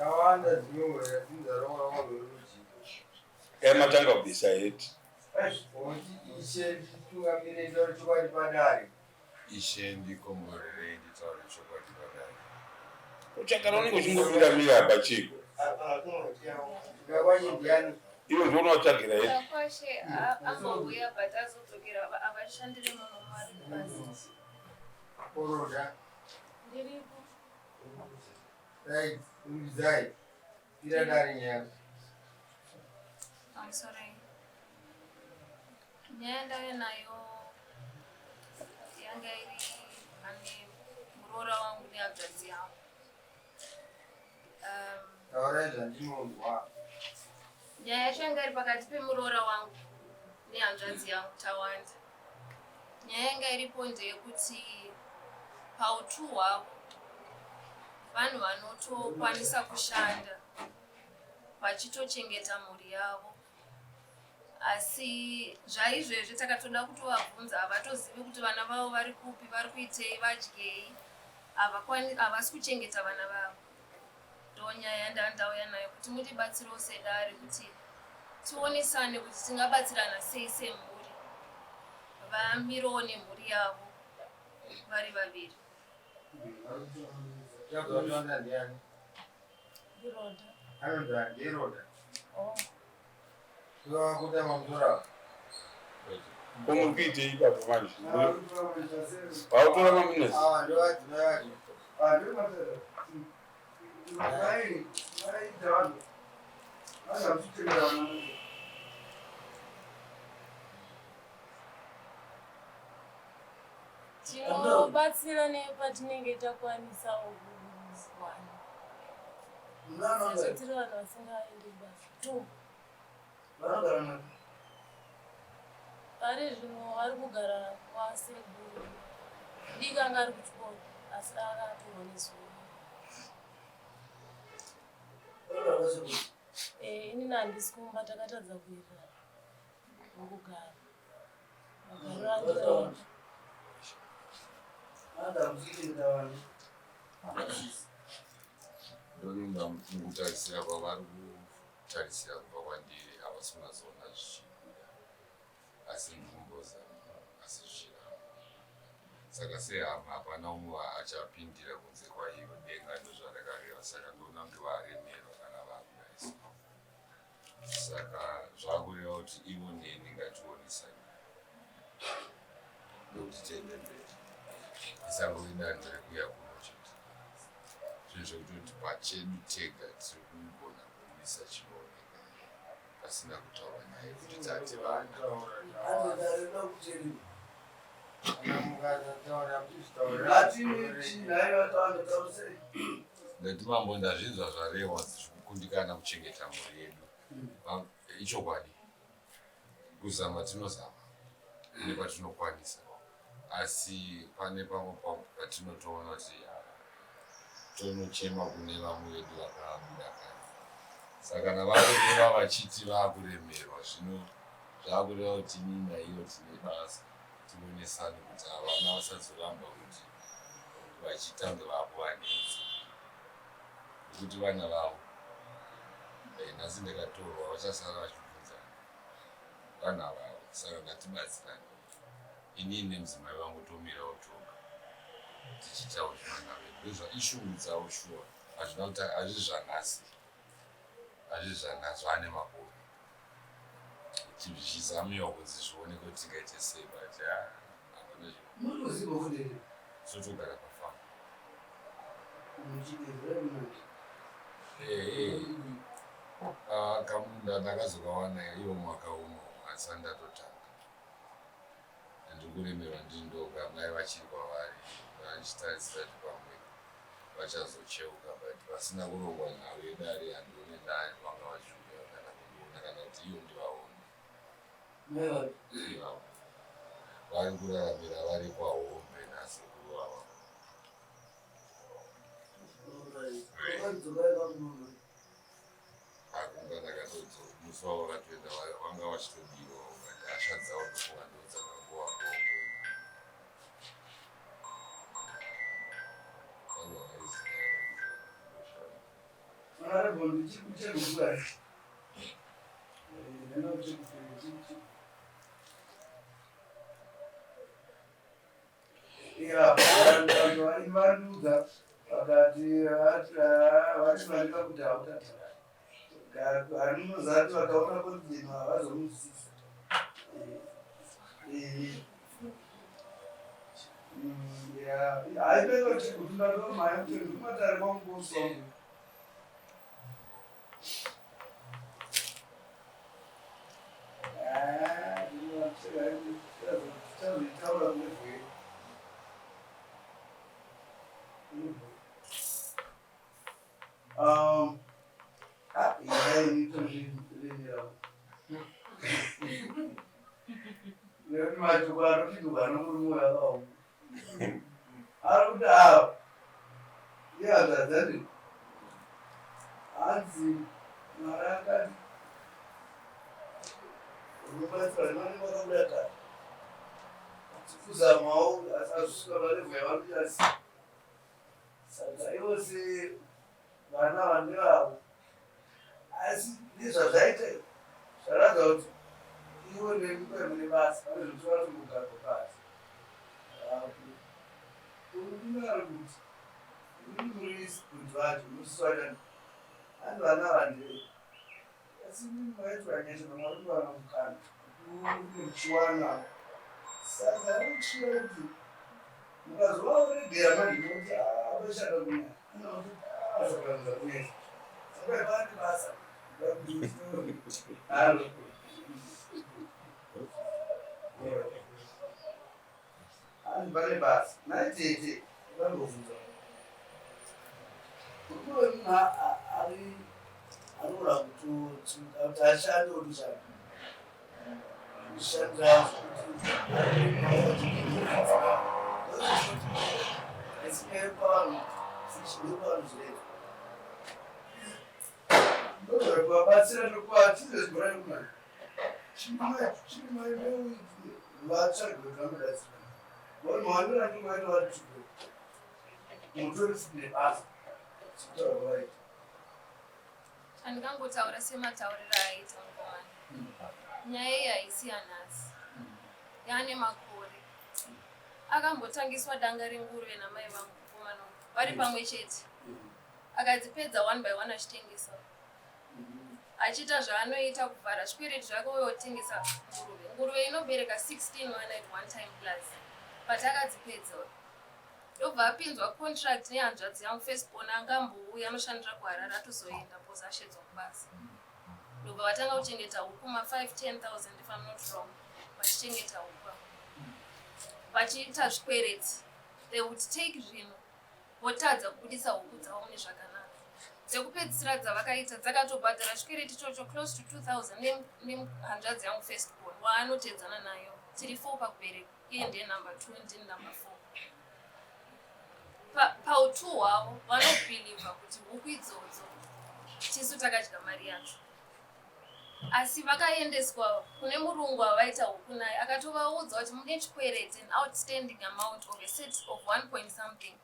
Tawanda dzinowera dzinza rorova rwerujiko. Dai matanga kubvisa heti. Oti ishe nditungamirei nditaure chokwadi padare. Ishe ndikomborerei nditaure chokwadi padare. Uchagara unenge uchingomira mira apa chiiko? Kudakwashe ndiani? Iwe ndiwe unovatsvagira heti. Kudakwashe ambouya but azodzokera avashandire muno mari kubasa. Koroda. Ndiripo. Right, rumbidzai. Pira dare nyaya. I'm sorry. Nyaya ndauya nayo yanga iri ane muroora wangu nehanzvadzi yangu. Taurai zvandinonzwa. Nyaya yacho yanga iri pakati pemuroora wangu nehanzvadzi yangu Tawanda. Nyaya yanga iripo ndeyekuti pautu hwavo vanhu vanotokwanisa kushanda vachitochengeta mhuri yavo asi zvaizvezvi takatoda kutovabvunza havatozivi kuti vana vavo vari kupi vari kuitei vadyei havasi kuchengeta vana vavo ndonyaya yandandauya nayo kuti mutibatsirewo sedare kuti tionesane kuti tingabatsirana sei semhuri vamirewo nemhuri yavo vari vaviri. Ko muri kuitei ipapo manje? Vautora maminesi? Tinobatsira nepatinenge takwanisawo kuwana sezvo tiri vanhu vasingaendi kubasa. Two. Pari zvino ari kugara kwasekuru. Mudiki anga ari kuchikoro asi akatorwa nezuva. Eh, inini handisi kumba takatadza kuwirirana mukugara. Magariro andinoita. Ndovimba mukutarisira kwavari kutarisira kubva kwandiri havasi kunazoona zvichibuda asi ndikumbozama asi zvichiramba saka sehama hapana umwe achapindira kunze kwaivo denga ndozvarakareva saka ndoona kunge varemerwa kana vakudaisa Saka zvakureva kuti ivo neni ngationesane ndokuti tiende mberi. Isangove danho rekuuya kuno chete. Zvinhu zvekutoti pachedu tega tiri kugona kumisa chinooneka pasina kutaura nyaya yekuti tati vana. Ndati mambo ndazvinzwa zvarehwa kukundikana kuchengeta mhuri yedu ichokwadi kuzama tinozama nepatinokwanisa asi pane pamwe patinotoona kuti ah, tonochema kune vamwe vedu vakabuda kare saka kana vareva vachiti vakuremerwa zvino zvakureva kuti inini naiyo tine basa tionesane kuti havana vasazoramba kuti vachitange vakuvanetsa nekuti vana vavo eh, nhasi ndikatorwa vachasara vachibvunzana vana vavo saka ngatibatsirane inini nemudzimai vangu tomirawo toga tichitawo zvivana vedu ndozva ishungu dzavo shuwa hazvina kuti hazvi zvanhasi hazvi zvanhasi zvane makore zvichizamiwa kunzi zvioneke kuti tingaite sei but hapana zvotogara pafamu ah, kamunda ndakazokawana iwo mwaka uno asi andatotanga ndiri kuremerwa ndiri ndoga mai vachiri kwavari vachitarisira kuti pamwe vachazocheuka but vasina kurongwa nhau yedare handione ndani vanga vachiuya kana kundiona kana kuti iyo ndivaone ivavo vari kuraramira vari kwahombe nasekuru ava akumba ndakatodzoka musi wavo vakatoenda vanga vachitodiwa but hasha dzavo ndofunga ndodzakangovakongo Vanudza vakati vati vanika kuti hautataura vanozati vakaona kuti havazomusisa. Haipeka kuti kutundatomaya kuti kumatare kwangosongo. Nekuti mashoko anopindurwa nomurume wakaoma ari kuti ava ihanzvadzani, hanzi Mwari akati unobatsira nevanenge vakabuda kare achikuzamawo, asi azvisvika palevel yavari. Saka ivo vana vandevavo, asi nezvazvaita zvaratidza kuti ivo nemi mune basa, pane zvekuti vatombogara pasi. Ari kuti imi muri kuti vacho musiswachani, hanzi vana vandeve, asi mimi makaitwa nyasha naMwari kuwana mukana muchiwana. Saka anotyira kuti mukazovaregera manje, nokuti vashanda kunyanya saka kunetsa, saka pane basa. Halo, hanzi pane basa naitete vambobvunza kuti munhu ari anogona kuti ashande otoshanda kushandira kuti pavanhu pavanhu zvirefu ndokuvabatsira ndokuvatizezigora nekumana chimai vatsvage kuti vanobatsira vanhu mawaniro anenge vaita vari chikoro mutori nebasa sekutaura kwavaita. Handingangotaura sematauriro aiita mukomana. Nyaya iyi haisi yanhasi, yaane makore. Akambotangiswa danga renguruve namai vangu, mukomana uyu, vari pamwe chete, akadzipedza one by one achitengesa, achiita zvaanoita kuvhara zvikwereti zvake uye otengesa nguruve. Nguruve inobereka 16 one at one time plus, but akadzipedza. Ndobva apinzwa contract nehanzvadzi yangu firstborn, angambouya anoshandira kuHarare, atozoenda because ashedzwa kubasa. Ndobva vatanga kuchengeta huku ma5 10,000, if I'm not wrong, vachichengeta huku vachiita zvikwereti. They would take zvinhu votadza kubudisa huku dzavo mune zvakanaka. Dzekupedzisira dzavakaita dzakatobhadhara chikwereti ichocho, close to 2000, nehanzvadzi yangu firstborn waanotedzana nayo. Tiri four pakubereka, iye ndiye number two, ndini number four. Pautu hwavo vanobhilivha kuti huku idzodzo tisu takadya mari yacho, asi vakaendeswa kune murungu avaita huku naye, akatovaudza kuti mune chikwereti, an outstanding amount of a set of one point something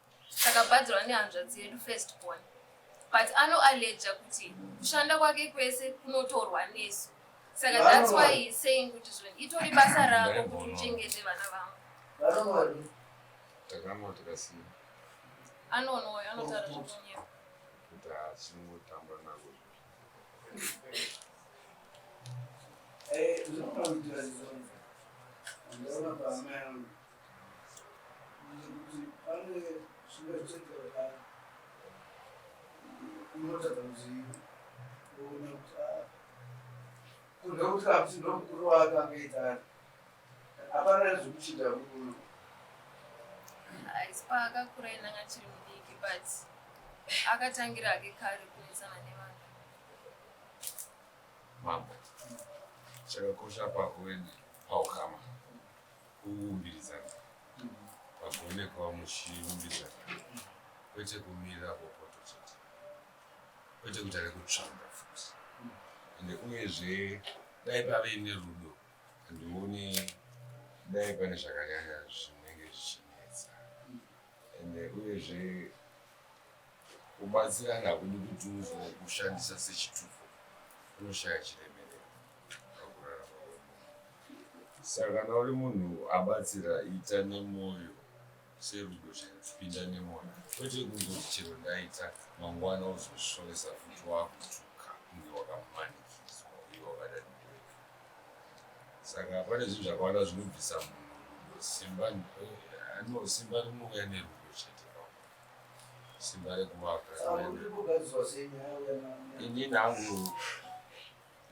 takabhadharwa nehanzvadzi yedu first born. But anoalleja kuti kushanda kwake kwese kunotorwa nesu, saka that's why he is saying kuti zvoni itori basa rako kuti uchengete vana vangu. Vanomwari. Takamwa tikasiya. Anonoyo anotaura zvekunyepa. Kuti achinongotamba nako. Ndinoona kuitira zizonzi ndaona pahama yangu kuti pane zvimwe zvichete unotadza kuzviona kuti kunze kuti kakuti ndomukuru wake angaita ari hapana zvekuchinja kuno. Haisi paakakura, inanga achiri mudiki, but akatangira hake kare kunetsana nevanhu. Mambo, chakakosha pakuve paukama kuumbirizana, pagone kuva muchiumbirizana, kwete kumirira popoto chete, kwete kuita rekutsvanga futi. Ende uyezve dai pave nerudo, handioni dai pane zvakanyanya zvinenge zvichinetsa. Ende uyezve Kubatsirana hakudi kuti uzokushandisa sechituko, unoshaya chiremerera pakurarama kwemunhu. Saka kana uri munhu abatsira, ita nemoyo serudo chairo, pinda nemoyo, kwete kungoti chero ndaita, mangwana uzosvoresa futi wakutuka kunge wakamanikidzwa uye wakada ndiwega. Saka pane zvinhu zvakawanda zvinobvisa munhu rudo. Simba, no, simba rinouya nerudo chete. Simba rekuvaka. Ini hangu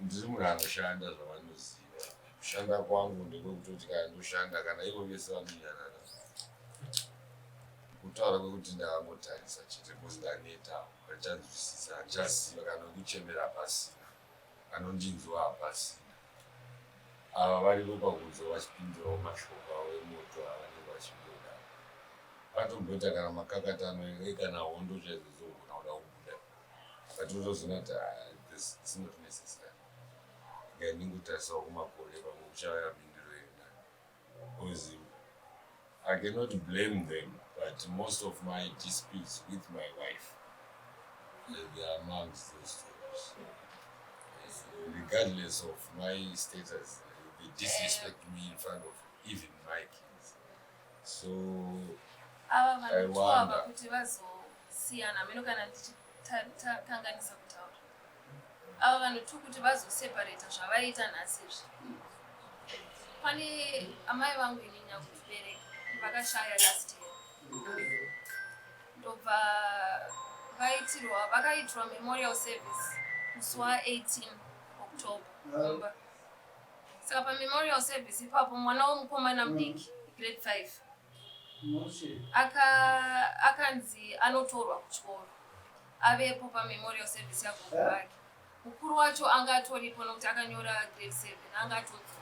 ndiri munhu anoshanda zvavanoziva. Kushanda kwangu ndekwekutoti kana ndoshanda, kana ivo vese vanonyarara. Kutaura kwekuti ndakangotarisa chete because ndaneta, handichanzwisisa, handichaziva kana wekuchemera hapasina, anondinzwa hapasina. Ava varipo pakunzwa vachipindurawo mashoko avo emoto avanenge vachingoda. Patomboita kana makakatano kana hondo chaidzo dzogona kuda kubuda, but utozoona kuti ah, this is not necessary. Ndingotarisawo kumakore, pamwe kuchauya mhinduro iri nani, because I cannot blame them, but most of my disputes with my wife, they are amongst those stories. Regardless of my status, they disrespect me in front of even my kids. So Ava I vanhu two ava wonder. kuti vazosiyana meno kana ndichikanganisa kutaura, ava vanhu two kuti vazoseparata zvavaita nhasi izvi, pane amai vangu ini nyakubereka vakashaya last year, ndobva vaitirwa, vakaitirwa memorial service musi wa18 October kumba. Saka pamemorial service ipapo, mwana womukomana mudiki, grade 5, akanzi anotorwa kuchikoro avepo pamemorial service yagogo vake. Mukuru wacho anga atoripo nokuti akanyora grade 7, anga atodzoka.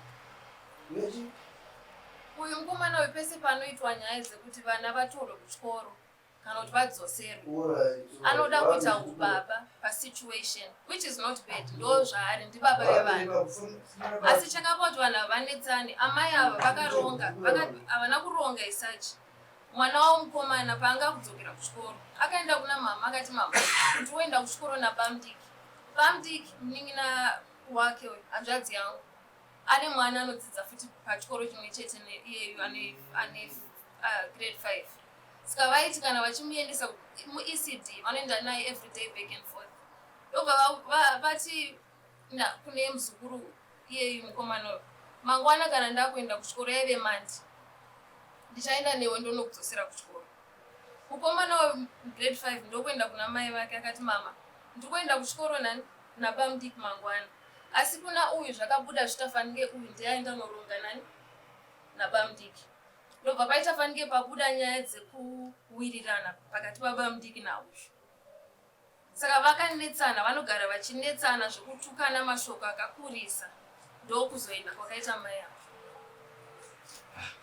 Uyu mukomana uyu, pese panoitwa nyaya dzekuti vana vatorwe kuchikoro kana kuti vadzoserwe, anoda kuita ubaba pasituation, which is not bad, ndo zvaari, ndibaba vevana. Asi chakapa kuti vanhu ava vanetsane, amai ava vakaronga, havana kuronga isachi. Mwana wavo mukomana paanga kudzokera kuchikoro, akaenda kuna mama akati, "Mama, kuti woenda kuchikoro nabamdiki." Bamdiki munin'ina wake uyu, hanzvadzi yangu, ane mwana anodzidza futi pachikoro chimwe chete neiyeyu ane grade 5. Saka vaiti kana vachimuendesa muECD, vanoenda naye everyday back and forth. Ndobva vati kune muzukuru iyeyu mukomana uyu, "Mangwana kana ndakuenda kuchikoro," yaive Monday, "ndichaenda newe ndonokudzosera kuchikoro." Mukomana wegrade 5 ndokuenda kuna mai vake akati, "Mama, ndikuenda kuchikoro nani? Nabamdiki mangwana." Asi kuna uyu zvakabuda zvitafanike, uyu ndiaenda noronga nani? Nabamdiki. Ndobva paita fanike pabuda nyaya dzekuwirirana pakati pabamdiki nauyu. Saka vakanetsana, vanogara vachinetsana zvekutukana mashoko akakurisa, ndokuzoenda kwakaita mai avo.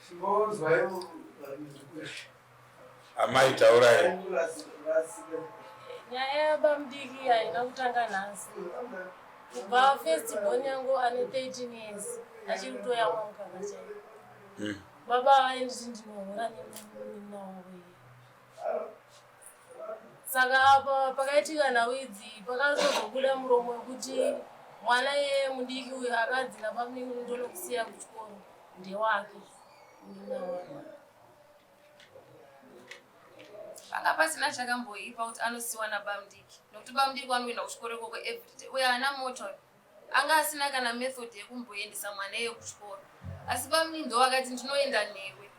Chimbonzwaiwo. Amai, taurai. Nyaya yabamudiki haina kutanga nhasi. Kubva first born yangu ane 13 years, achiri kutoyamwa mukaka chaiwo. Baba vainditi ndinohura nemunina wavo iye. Saka apa pakaitika nhau idzi, pakazozobuda muromo wekuti mwana iyeye mudiki uyu akanzi nabamunini, "Ndonokusiya kuchikoro," ndewake munina wake. Panga pasina chakamboipa kuti anosiwa nabamudiki, nokuti bamudiki vanoenda kuchikoro ikoko everyday. Uyo haana mota, anga asina kana method yekumboendesa mwana iye kuchikoro, asi bamunini ndo vakati, "Ndinoenda newe."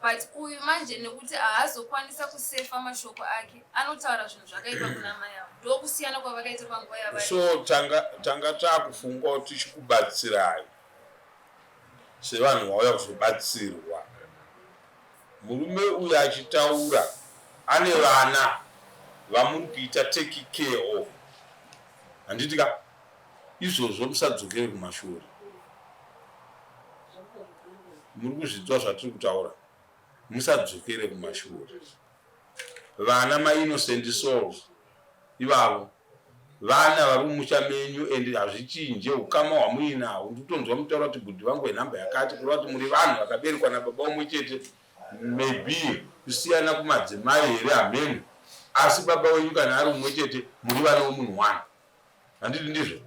But uyu manje, nekuti haazokwanisa kusefa mashoko ake, anotaura zvinhu zvakaipa kuna mai avo. Ndokusiyana kwavakaita panguva yavari. So tanga taakufunga kuti tichikubatsirai sevanhu vauya kuzobatsirwa. Murume uyu achitaura ane vana vamuri kuita take care of, handiti ka? Izvozvo musadzokere kumashure. Muri kuzvinzwa zvatiri kutaura? Musadzokere kumashure. Vana mainnocent souls ivavo, vana vari mumusha menyu, and hazvichinje ukama hwamuinahwo. Ndikutonzwa mutaura kuti bhudhi vangu venhamba yakati, kureva kuti muri vanhu vakaberekwa nababa umwe chete, maybe kusiyana kumadzimai here, hameno. Asi baba wenyu kana ari mumwe chete muri vana vomunhu one. Handiti ndizvo?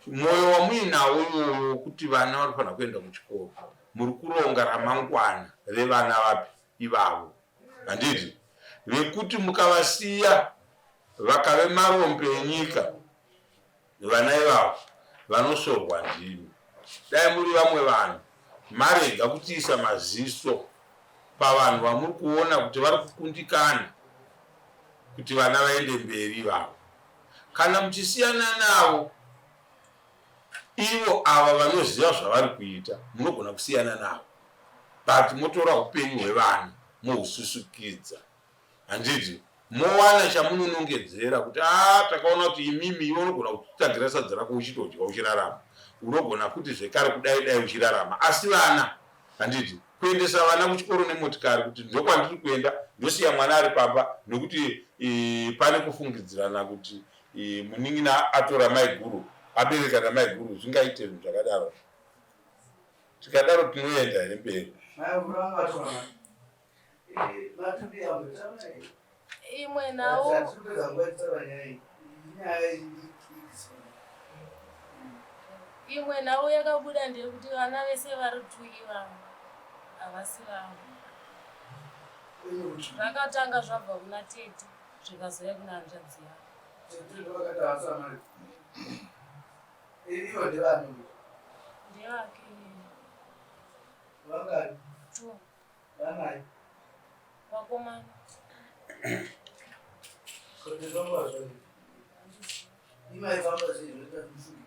Mwoyo wamuinawo iwoyo wokuti vana vanofanira kuenda kuchikoro, muri kuronga ramangwana revana vapi ivavo. Handiti? Vekuti mukavasiya vakave marombe enyika, Vana ivavo vanosvorwa ndimi. Dai muri vamwe vanhu marega kutiisa maziso pavanhu vamuri kuona kuti vari kukundikana kuti vana vaende mberi ivavo. Kana muchisiyana navo ivo ava vanoziva zvavari kuita munogona kusiyana navo but motora upenyu hwevana mohususukidza. Handiti mowana chamunonongedzera kuti a ah, takaona kuti imimi iwe unogona kutitsvagira sadza rako uchitodya uchirarama, unogona futi zvekare kudai dai uchirarama, asi vana handiti kuendesa vana kuchikoro nemotikari kuti ndokwandiri kuenda ndosiya mwana ari pamba nekuti e, pane kufungidzirana kuti e, munin'ina atora maiguru abereka namaiguru zvingaite zvinhu zvakadaro tikadaro tinoenda here mberi. Imwe nhau imwe nhau yakabuda ndeyekuti vana vese vari tuki vangu havasi vangu. Zvakatanga zvabva kuna tete zvikazouya kuna hanzvadzi yavo. Ndevake. Two. Vanai. Vakomana. Kuti zvamba zvoni. Imai famba sei zvinoita musuki.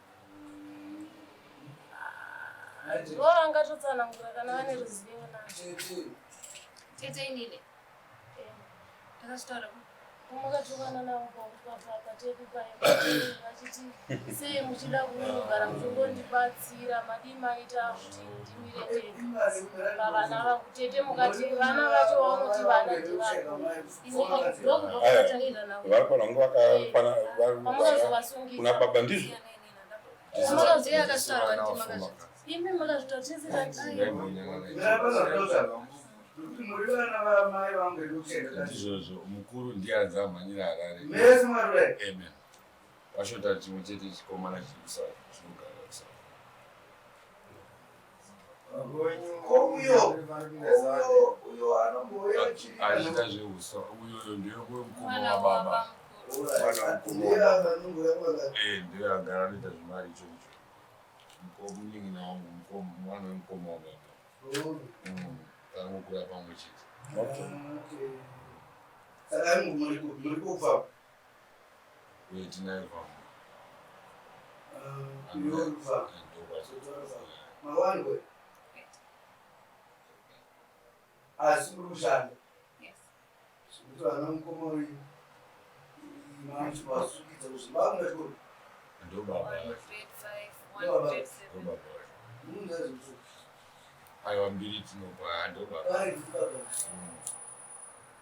Ndivo vangatotsanangura kana vane ruzivo nazvo. Tete inini. Ndakazvitaura Makatukana navo patepi paye vachiti sei muchida kugara muchingondibatsira madii maita kuti ndimire ndega pavana vangu tete mukati vana vacho vaunoti vana ndevako ndokubva kwakatangira navo Varikuona kunge vakafana kuna baba ndizvo. Imi makazvitaura tese tati Ndizvozvo mukuru ndiye anzi amhanyira Harare. Amen. Vashota chimwe chete chikomana chiri kusouth chinogara kusouth. Achiita zveuswa uyoyo ndiye mukoma wababa. Eh, ndiye agara anoita zvemari icho icho. Munin'ina wangu mwana wemukoma wababa. Takangokura pamwe chete. Saka muri kubva? Uye tinayo pamwe. Mawangwe. Asi muri kushanda? Zvekuti vana mukoma uyu mamuchivasukidza kuZimbabwe chikoro. Ndobaba. Ndobaba. Aiwa mbiri tinopa ndobaba.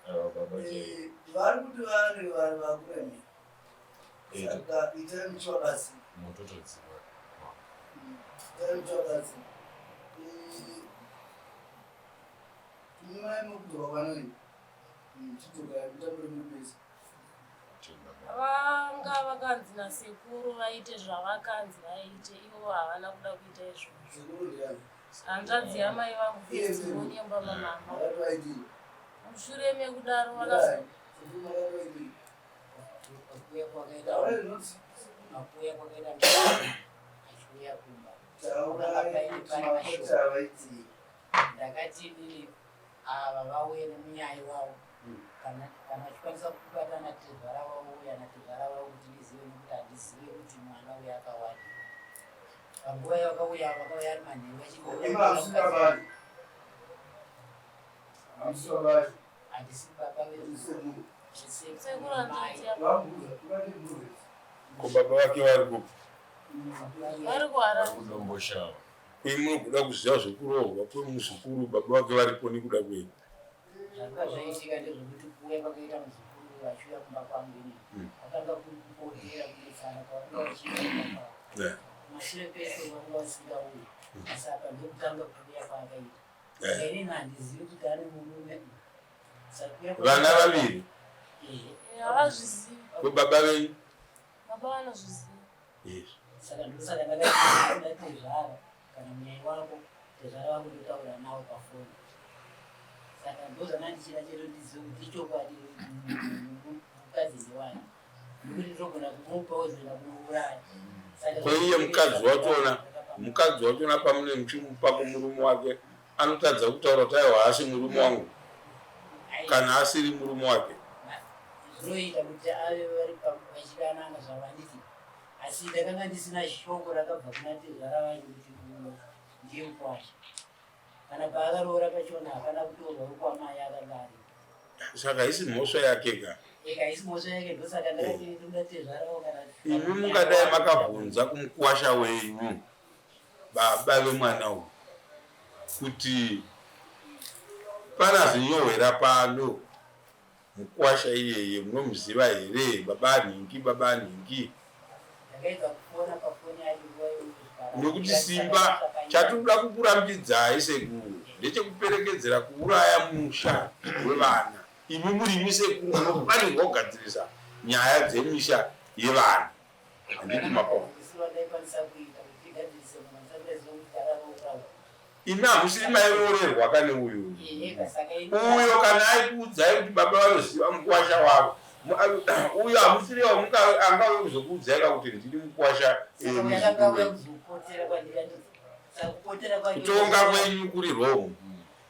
Aiwa baba chaivo. Vari kuti vari vari vakura imi. Saka itai muchivabatsira. Mototodziva. Itai muchivabatsira. Mai mukudzoka kwanoi. Chidzokai mutambure muri mese. Vanga vakanzi nasekuru vaite zvavakanzi vaite ivo havana kuda kuita izvozvo. Hanzvadzi yamai vangu first born yemba mamama. Mushure mekudaro vakazo Makuya kwakaita achiuya kumba ndakati inini ava vauye nemunyai wavo kana kana vachikwanisa kubata natezvara vavo uya natezvara vavo kuti ndizive nekuti handizive kuti mwana uya akawani panguva yakauya vakauya ari manheru vachindihandisi baba Ko baba vake vari kupi? Vari kuHarare. Kudomboshava. Kwe munokuda kuziva zvekuroorwa kwemuzukuru baba vake varipo nekuda kwei? Zvanga zvaitika ndezvekuti kuuya kwakaita muzukuru vachiuya kumba kwangu ini hmm. vakanga kuri kupotera kunetsana kwavanga vachiita kumba kwavo Yeah. mashure pese vanga vasingauyi hmm. asi apa ndokutanga kuuya kwaakaita Yeah. inini handizivi kuti ane murume vana vaviri. Havazvizivi. Ko baba venyu? Baba vanozviziva. Yes. Saka ndosaka ndakati tezvara kana munyai wako tezvara vako ndotaura navo pafoni. Saka ndozvanga ndichida chero ndizive kuti ichokwadi mukadzi ndewani. Nekuti ndinogona kumupa wozoenda kunouraya. Saka Ko iye mukadzi wachona, mukadzi wachona pamune muchimupa kumurume wake anotadza kutaura kuti aiwa haasi murume wangu kana asiri murume wake. Zvinoita kuti ave vari vachidanana zvavanditi asi ndakanga ndisina shoko rakabva kuna tezvara vacho kuti uyu ndiye mukwasha. Kana paakaroora pachona hapana kutorwa wekwamai akanga aripo. Saka haisi mhosva yake ka? Eka haisi mhosva yake ndosaka ndakati ndoda tezvarawo kana Imi mungadai makabvunza kumukwasha wenyu baba vemwana uyu kuti pana zinyohwera pano mukwasha iyeye munomuziva here baba anhingi baba anhingi Nokuti simba chatinoda kukurambidzai sekuru ndechekuperekedzera kuuraya musha wevana. Imi murimi sekuru munofanirwa kugadzirisa nyaya dzemisha yevana. Handiti makona? Imi hamusiri mairoorerwa ka neuyu uyo kana aikuudzai kuti baba vanoziva mukuwasha wavo uyo hamusiri angauye kuzokuudzai ka kuti ndini mukuwasha eh, muzukuru wenyu kutonga kwenyu kuri wrong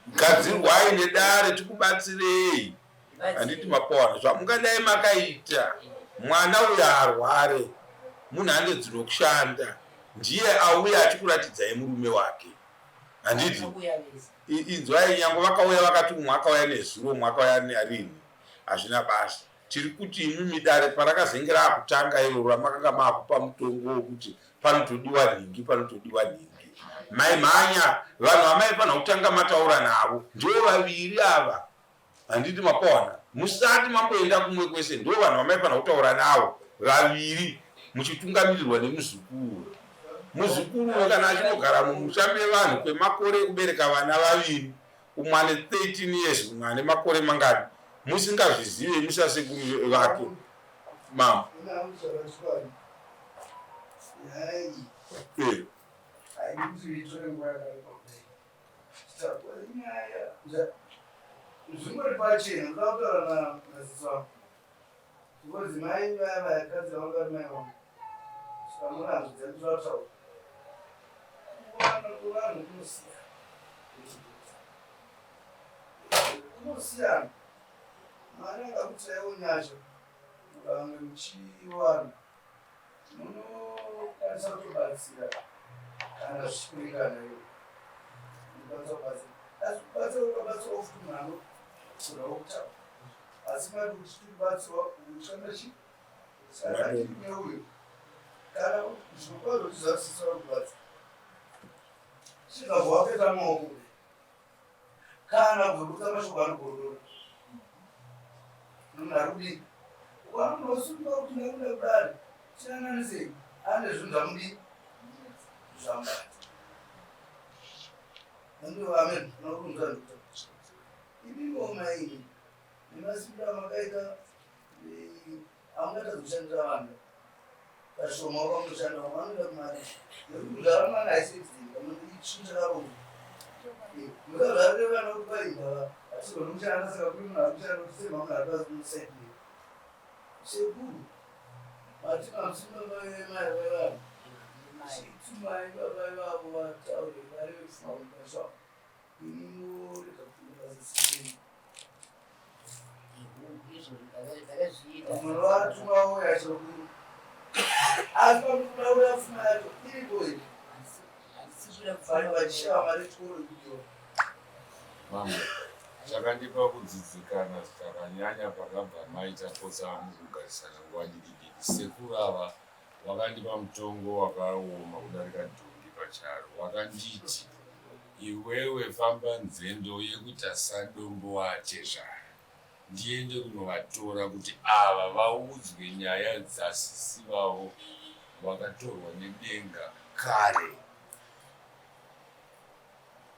gadzirwai nedare tikubatsirei handiti mapawana zvamungadai makaita mwana uyo arware munhu ane dzinokushanda ndiye auya achikuratidzai murume wake handiti inzwai nyange vakauya vakati umwe akauya nezuro umwe akauya narini hazvina basa tiri kuti imimi dare parakazenge raakutanga iroro ramakanga maakupa mutongo wekuti panotodiwa nhingi panotodiwa nhingi maimhanya vanhu vamaifanira kutanga mataura navo ndivo vaviri ava Handiti mapaona musati mamboenda kumwe kwese ndo vanhu vamaifanira kutaura navo vaviri muchitungamirirwa nemuzukuru. Muzukuru uyo kana achinogara mumusha mevanhu kwemakore ekubereka vana vaviri umwe ane 13 years umwe ane makore mangani musingazvizive imi sasekuru vake mambo. Eh. Zvingori pachena ndoda kutaura nasisi vangu because mai vaya vakadzi vangu vari mai vangu saka munanzwi dzekutotaura kuwana kuvanhu kunosiyana kunosiyana mwari angakutiraiwo nyasha mukange muchiwana Munokwanisa kutobatsira kana zvichikuringana iwe. Munokwanisa kubatsira. Asi kubatsira ukabatsirawo futi munhu anogonawo kutaura. Asi mati kuti tikubatsirwa kushanda chii? Saka tine uyo. Kana zvirokwazvo kuti vari kubatsira. Chingabva wapeta maoko kudai. Kana kuzobudisa mashoko anogorora. Munhu ari kudii? Wanosunga kuti ndakuda kudari. Chiyananise ane zvinhu zvamudii? Zvamubata. Ndio amen. Unokunzwa ndikuta. Imi ngoma iyi nemasimbiro amakaita haungatadzi kushandira vanhu kashoma wakamushanda vamwe vanoda kumari nekuti kuzvara mwana haisi accident kana chinhu chakarongwa mukazvarire vana kuti vaindava hatigoni kushanda saka kuri munhu ari kushanda kuti sema munhu ari pasaidi sekuru mati mamusimba mai vevanhu chitumai baba ivavo vataure vareve kusina kuita Mambo, chakandipa kudzidzikana zvakanyanya pakabva maita potsa mukugarisana nguva diki diki. Sekuru ava wakandipa mutongo wakaoma kudarika dhongi pacharo. Wakanditi Iwewe famba nzendo yekuita sadombo waatezvara ndiende kunovatora kuti ava vaudzwe nyaya dzasisi vavo vakatorwa nedenga kare.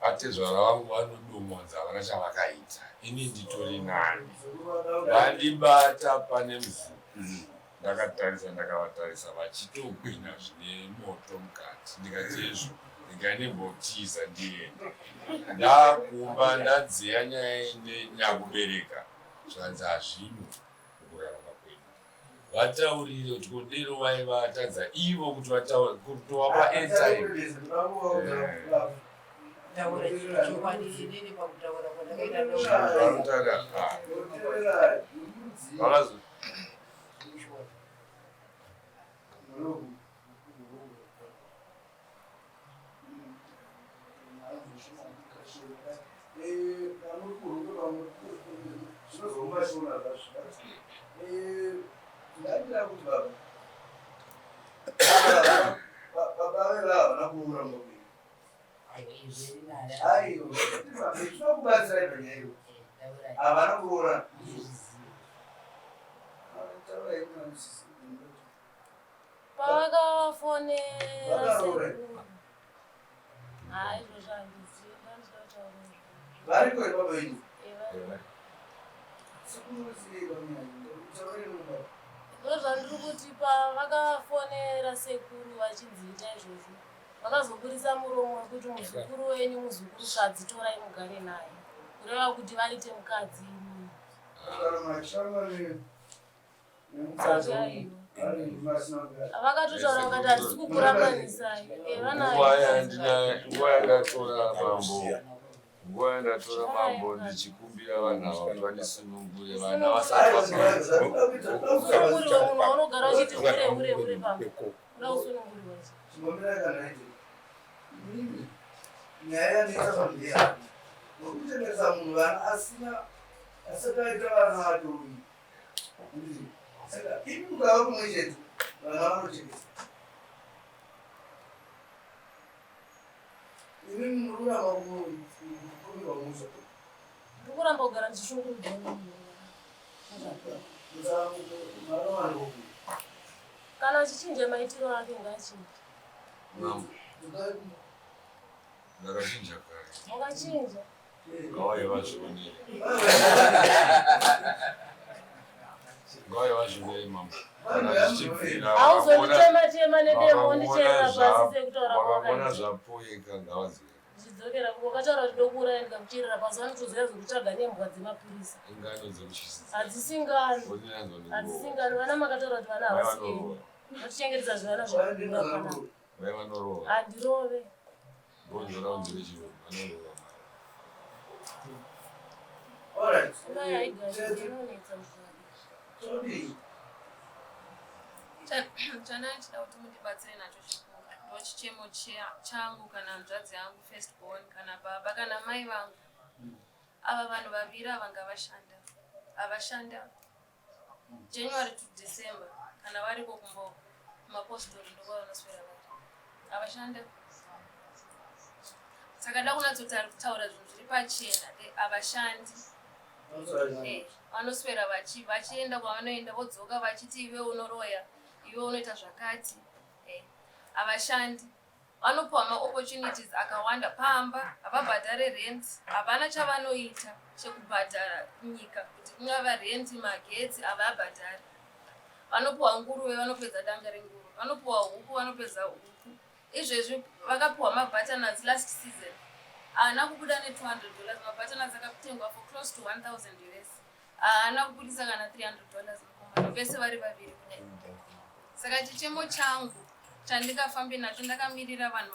Atezvara vangu vanodomonza havana chavakaita. Ini nditori nani. Vandibata pane muzukuru. Ndakatarisa ndakavatarisa vachitogwina zvine moto mukati. Ndikati hezvo regai ndimbotiza ndiende. Ndakumba ndadziya nyaya nenyakubereka zvanzi hazvimo mukurarama kwedu. Vataurire kuti kodero vaivatadza ivo kuti vataure kutovapa airtime. Taura chokwadi inini pakutaura kwandakaita Vanotaura ah. Vakazo Havana kuroora. Pavakafonera sekuru. Haa izvozvo handizivi ndandida kutaura izvozvo. Variko here baba venyu? Eh, Sekuru sei vamwe? Taurei baba. Ndozvandiri kuti pavakafonera sekuru vachinzi ita izvozvo vakazoburitsa muromo wekuti muzukuru wenyu muzukuru kadzi torai mugare naye kureva kuti vaite mukadzi inini. Vakatotaura vakati hatisi kukurambanisai. Eh, Nguva yandina nguva yandatora mambo nguva yandatora mambo ndichikumbira vanhu ava kuti vandisunungure vana vasati vapera. Usunungurirwa munhu waunogara uchiti hure hure hure pamba. Uda kusunungurirwa chii? Nyaya yanetsa pambiya nokuchengesa munhu vana asina asati aita vana atori saka imi mukava kumwe chete vana vanochengesa imi mururama kukumirwa musha Ndiri kuramba kugara ndichishungurudzwa nemunhu. Kana achichinja maitiro ake ngaachinje. Mambo ndakachinja kare. Wakachinja. Ngauye vazvionere. Ngauye vazvionere mambo. Kana zvichibvira Hauzonditema tema nedemo vakaona wondicherera pasi sekutaura vakaona kwawakaita. zvapoyeka ngavazive. Ndichidzokera kuko wakataura kuti ndokuuraya ndikakucherera pasi vanotoziva zvekutsvaga nembwa dzemapurisa. Ingano dzekutyisidzira. Hadzisi ngano. Wonyanzwa Hadzisi nekurova. ngano. Vana makataura kuti vana Mai havasi venyu. vanorova. Vanotichengetedza zvivana zvakakura panapa. Mai vanorova. Handirove. Ndonyora kunzi vechirungu vanorova mai. Mai haigari inonetsa muzvana. Chandanga ndichida kuti mundibatsire nacho chikuru ndochichemo changu kana hanzvadzi yangu first born kana baba kana mai vangu. Ava vanhu vaviri ava ngavashanda. Havashanda January to December kana variko kumba kumapostori ndokwavanoswera vari. Havashanda. Saka da kunatsotaura zvinhu zviri pachena havashandi. Vanoswera vachienda kwavanoenda vodzoka vachiti iwe unoroya, iwe unoita zvakati. Havashandi. Vanopiwa maopportunities akawanda pamba, havabhadhare rent, havana chavanoita chekubhadhara nyika kuti kungava rent, magetsi havabhadhari. Vanopiwa nguruve vanopedza danga renguruve, vanopiwa huku vanopedza huku. Izvezvi vakapiwa mabutternuts last season haana kubuda ne$200 mabutternuts akatengwa for close to 1000 US haana kubudisa kana $300 mukomana vese vari vaviri kudai. Saka chichemo changu chandingafambe nacho ndakamirira vanhu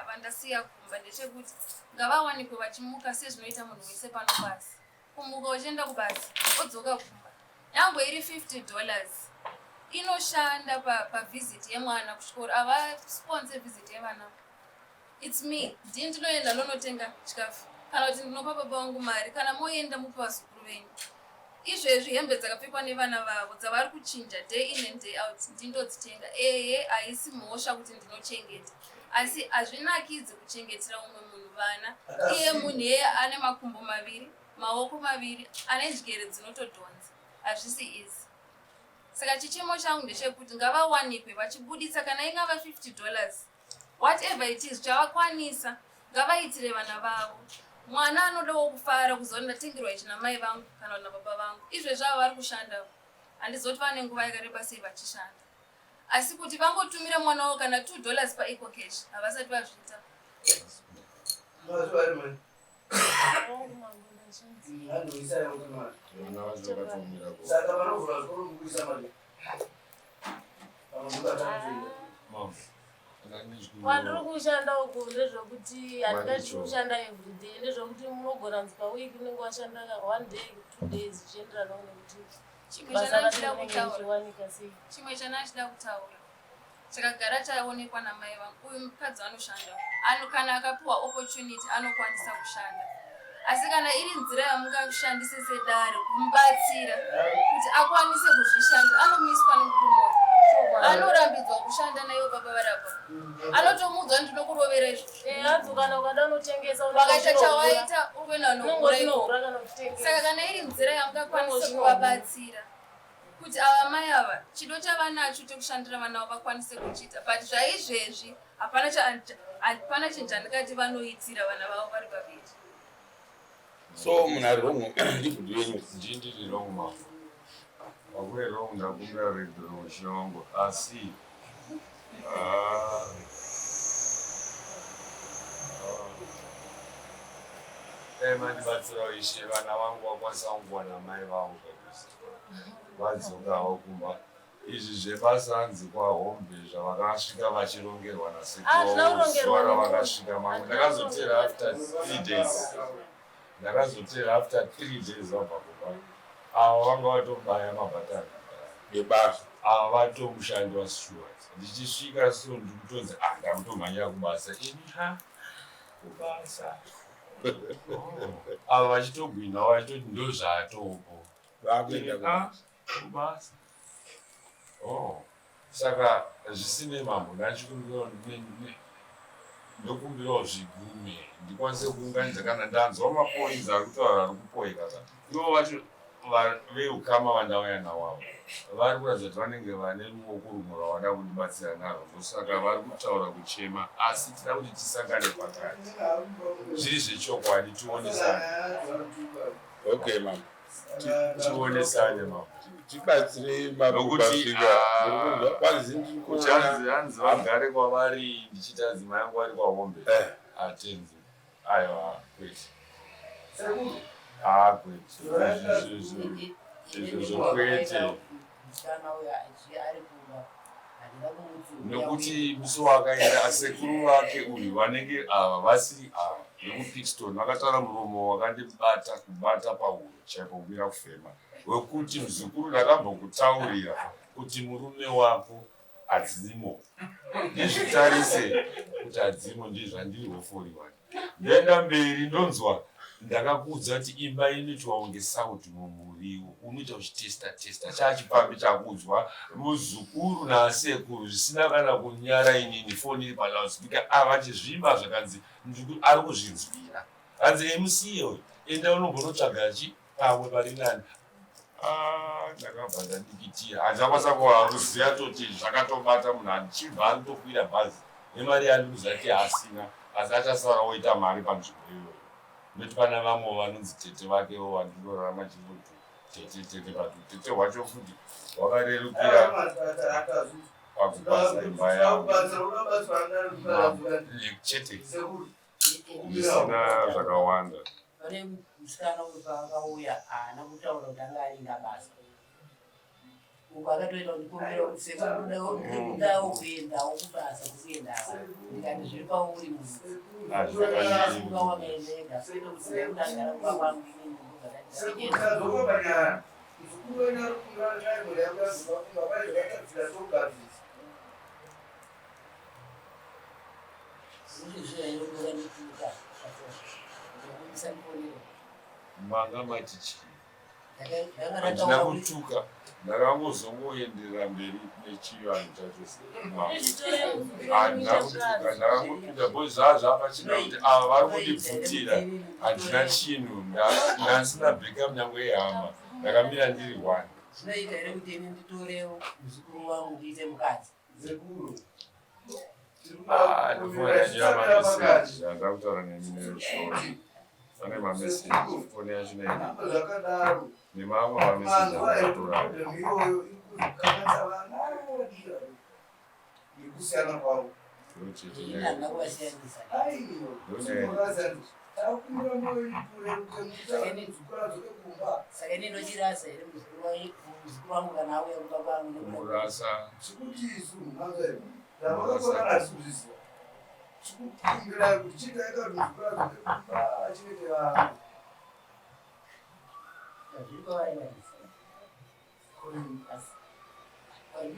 vandasiya kumba ndechekuti ngavawanikwe vachimuka sezvinoita munhu wese pano pasi. Kumuka uchienda kubasa odzoka kumba nyangwe iri $50 inoshanda pavisit yemwana kuchikoro havasponse visit yevana. It's me ndini ndinoenda ndonotenga chikafu kana kuti ndinopa baba vangu mari kana moenda mupe vazukuru venyu. Izvezvi hembe dzakapfekwa nevana vavo dzavari kuchinja day in and day out ndindodzitenga. Ehe haisi mhosva kuti ndinochengeta asi hazvinakidzi kuchengetera umwe munhu vana iye munhu iyeye ane makumbo maviri maoko maviri ane njere dzinotodhonza hazvisi easy. Saka chichemo changu ndechekuti ngavawanikwe vachibuditsa kana ingava $50 whatever it is chavakwanisa. Ngavaitire vana vavo. Mwana anodawo kufara kuziva kuti ndatengerwa ichi namai vangu kana kuti nababa vangu. Izvezvi ava vari kushanda ava. Handizivi kuti vane nguva yakareba sei vachishanda. Asi kuti vangotumira mwana wavo kana 2 dollars paEcocash havasati vazviita. Saka vanovhura zvikoro mukuisa mari. Kwandiri kushanda uku ndezvekuti handingati kushanda everyday, ndezvekuti munogona kunzi paweek unenge washanda one day two days zvichienderanawo nekuti Chimwe basa chandachida racho rinenge kutaura richiwanika sei. Chimwe chandachida kutaura chakagara chaonekwa namai vangu, uyu mukadzi anoshanda ano, kana akapiwa opportunity anokwanisa kushanda, asi kana iri nzira yamungashandise sedare kumubatsira kuti akwanise kuzvishanda, anomiswa nekupromota, anorambidzwa kushanda naivo baba varapa, anotomuudzwa ndinokurovera izvozvo. Eh, hanzi kana ukada unotengesa Wakaita chawaita uri kuenda unongora nohura ikoko. kana uchitengesa. Saka kana iri nzira yamungakwanise kuvabatsira kuti ava mai ava chido chavanacho chekushandira vana vavo vakwanise kuchiita, but zvaizvezvi hapana hapana chinhu chandingati vanoitira vana vavo vari vaviri. So munhu ari wrong ndibhudu yenyu. Ndini ndiri wrong mambo. Wakure wrong ndakumbira ruregerero mushe wangu asi ah, dai mandibatsirawo ishe vana vangu vakwanisa kuwana mai vavo padhuze vadzokawo kumba. Izvi zvebasa hanzi kwaHombe zvavakasvika vachirongerwa Hazvina nasekuru kurongerwa zuva nemunhu. ravakasvika mangu Hazvina ndakazotera kurongerwa after 3 days, ndakazotera after 3 days vabva kumba. Ava vanga vatobaya mabhatani Yebasa. Ava vatomushandi waStewart. Ndichisvika so ndikutonzi, ah, ndakutomhanyira kubasa ini, ha, kubasa. Oh. Ava vachitogwina vachitoti ndozvaatopo. Vakuenda Ah, kubasa. Kubasa. Oh. Saka zvisinei mambo, ndokumbirawo zvigume ndikwanise kuunganidza kana ndanzwa mapoints ari kutaura ari kupoeka ka. Ivo vacho veukama vandauya navo ava vari kuratidza kuti vanenge vane ruoko rumwe rwavada kundibatsira narwo, ndosaka vari kutaura kuchema, asi tida kuti tisangane pakati zviri zvechokwadi, tionesane. Okay mama. Tionesane mambo. Tibatsirei. Nokuti, Mapasvika. ah, Kwanzi ndiri kuti kuona hanzi hanzi vagare kwavari, ndichiti hanzi mai vangu vari kwaHombe. Atenzi, aiwa, kwete, ah, kwete. Izvozvo kwete. Musikana uyo ari kumba handina kumuti Nokuti musi wakaenda asekuru vake uyu vanenge ava vasiri ava vekuPicston vakataura muromo wakandibata kubata pahuro chaipo kumira kufema wekuti, "Muzukuru, ndakambokutaurira kuti murume wako hadzimo, ndizvitarise kuti hadzimo." Ndizvandiri hofori wani, ndoenda mberi ndonzwa, "Ndakakuudza kuti imba inoitwa kunge sauti mumuriwo, unoita uchitesta testa." Chachipambi chakuudzwa muzukuru naasekuru zvisina kana kunyara. Inini foni iri paloudspeaker, avachizvimba zvakanzi ari kuzvinzwira, hanzi, "Emusiye uyu, enda unombonotsvaga chi pamwe pari nani." Ah, ndakabva ndadikitira, handakwanisa kuziva toti zvakatobata munhu achibva anotokwira bhazi nemari yandikuziva kuti asina, asi achasara oita mari panzvimbo iyoyo, nekuti pana vamwe vanonzi tete vakewo vandinorarama chingoti tete tete, but tete hwacho futi hwakarerukira pakupaza imba yavo chete, zvisina zvakawanda. Pane musikana uyu paakauya haana kutaura kuti anga aringa basa uku, akatoita kundikumbira kuti, "Sekuru, ndikudawo kuendawo kubasa kukuendawo." Ndikati, "Zviri pauri munhu." Hazvifaniri. Wakaenda ega kwete kuti ndekuti agara kumba kwangu inini ndobva. Muzukuru wenyu ari kumba naye, mhuri yangu yazobva kumba pane zvakatadzira togadzirisa. Ndizvo ndikandituka ndikumusanifonera. Manga mati chii? Ndanga Handina ndataura kuti kutuka, ndakangozongoenderera mberi nechivanhu chacho. Handina kutuka, ndakangopinda bho zvaa zvapachena kuti ava vari kundibvutira. Handina chinhu, ndasina backup nyange yehama, ndakamira ndiri one. Zvinoita here kuti ini nditorewo muzukuru wangu ndiite mukadzi? Sekuru. Ah, ndifoni yacho yamameseji andakutaura nemi neshoti pane mameseji foni yacho nei nemamwe mameseji andakatora nekusiyana kwavo Saka ini ndochirasa here muzukuru wangu kana auya kumba kwangu? Kurasa Chikuti isu ndavakakorana asi kuzviziva chikukumbira kuti chiitaika kuti muzukuru adzoke kumba achengete vana. Zviri kwavari varisi.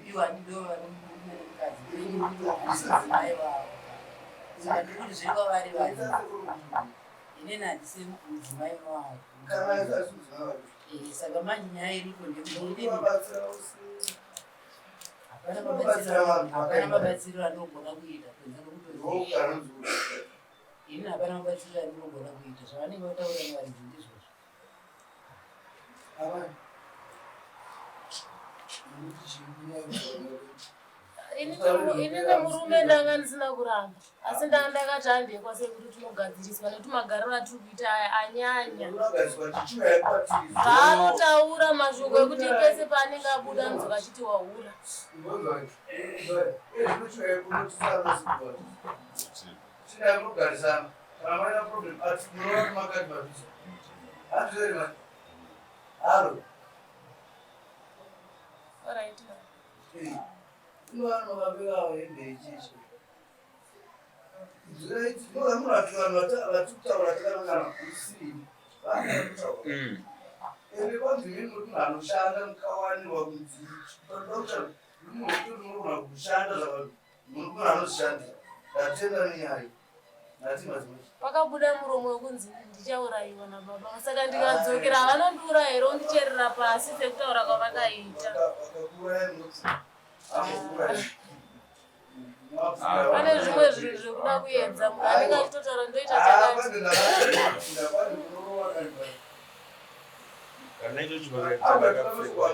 Ivo handido varume nemukadzi mudzimai vavo, saka ndiri kuti zviri kwavari vari, inini handisi mudzimai wavo. Saka manje nyaya iripo ndekuti hapana mabatsiro anogona kuita kunze kwekutoziva ini, hapana mabatsiro andinogona kuita. Zvavanenge vataura nevaridzi ndizvozvo. Ini nemurume ndanga ndisina kuramba, asi ndanga ndakati handekwa sekuti tinogadziriswa nekuti magariro atiri kuita aya anyanya. Zvaanotaura mashoko ekuti pese paanenge abuda anodzoka achiti wahura. Chinakugarisana kana maina problem ati munoona makati mabisa handizveri mani halo. Alright. Ino vavirawo hembe ichichi munatu vanhu vatikutaura takanangana usiri vanakutaura ende kwanzi mimi muri munhu anoshanda mukawanirwa kunzi munogona kushanda zvaka munhu anozvishandira. Ndatenda nenyaya ndati madzimai. Pakabuda muromo wekunzi ndichaurayiwa nababa, saka ndikadzokera havanondiuraya here ondicherera pasi sekutaura kwavakaita? Vakakuuraya munoti amukuuraya. Pane zvimwe zvinhu zvekuda kuedza, munhu anenge achitotaura ndoita chakati. Kana icho chimakaitandakapfekwa.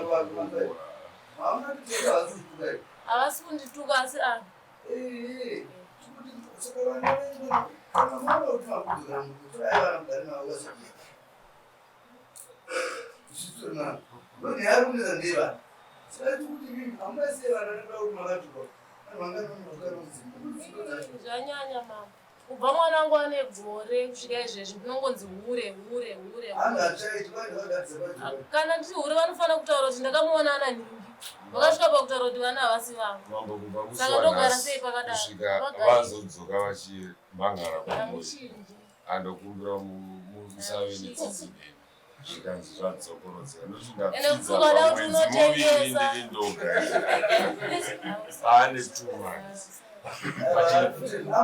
Havasi kundituka asi a Zvanyanya mama, kubva mwana wangu ane gore kusvika izvezvi ndinongonzi hure, hure, hure, hure. Kana ndiri hure vanofanira kutaura kuti ndakamuona ana nhingi, vakasvika pakutaura kuti vana havasi vavo. Mambo, kubva musi Saka ndogara wanhasi sei pakadaro? kusvika Vagari. vazodzoka vachimhangara kwamuri, Hamuchinji. andokumbira musave netsitsi neni, zvikanzi zvadzokorodzeka nokuti Ende ndapfidza kuti ukada kuti pamwedzi muviri unotengesa. ndiri ndoga pane 2 months. Ndotenda.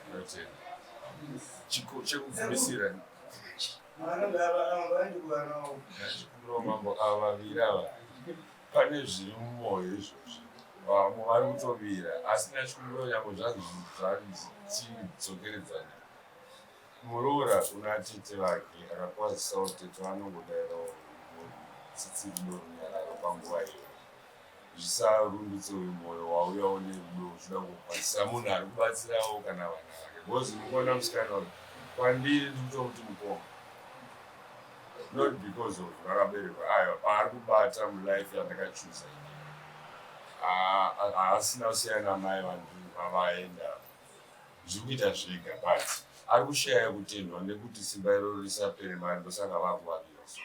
Ndotenda. Chekugumisira, ndachikumbirawo mambo, ava vaviri ava pane zviri mumwoyo izvozvi, vamwe vari kutovira, asi ndachikumbirawo nyangwe zvanzi tidzokeredzane, muroora una tete vake akakwazisawo tete, vanongodairawo tsitsi, rudo, runyararo panguva iyoyo, zvisarundutse uyu mwoyo wauyawo nerudo uchida kukwazisa munhu ari kubatsirawo kana vana vake, because mukuona musikana uyu kwandiri ndikutomuti mukoma, not because of vakaberekwa, aiwa, paari kubata mulife yandakachuza inini haasina kusiyana namai vanhu vavaenda, zviri kuita zvega, but ari kushaya kutendwa nekuti simba iroro risapere mari, ndosaka vakuvavira so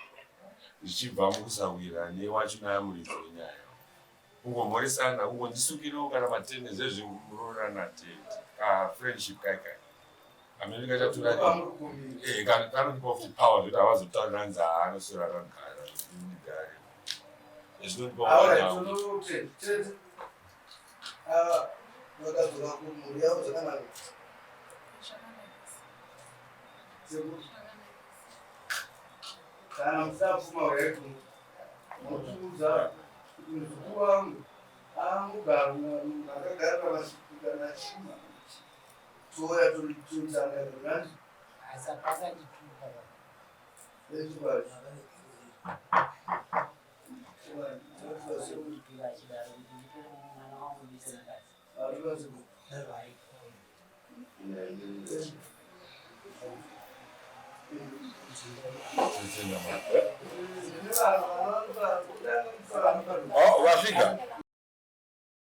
zvichibva mukusawira newacho namuridzi wenyaya, kungomhoresana, kungondisukirawo kana matene zvezvimuroora natete, kafriendship kai kai amene kachatora kanondipa futi power zvekuti havazotaura nanzi haanoswera akagara ndigare, zvinondipa. Vakadzoka kumhuri yavo zvakanaka. Zvakanakisa. Sekuru, Zvakanakisa. Kana musapfuma hwedu motiudza kuti muzukuru wangu angogara akagara nachima toya toitanga nandi. Asi apasandituka. Echikwadi. Kundituka achidaro kuti nditore. Oh, vasvika.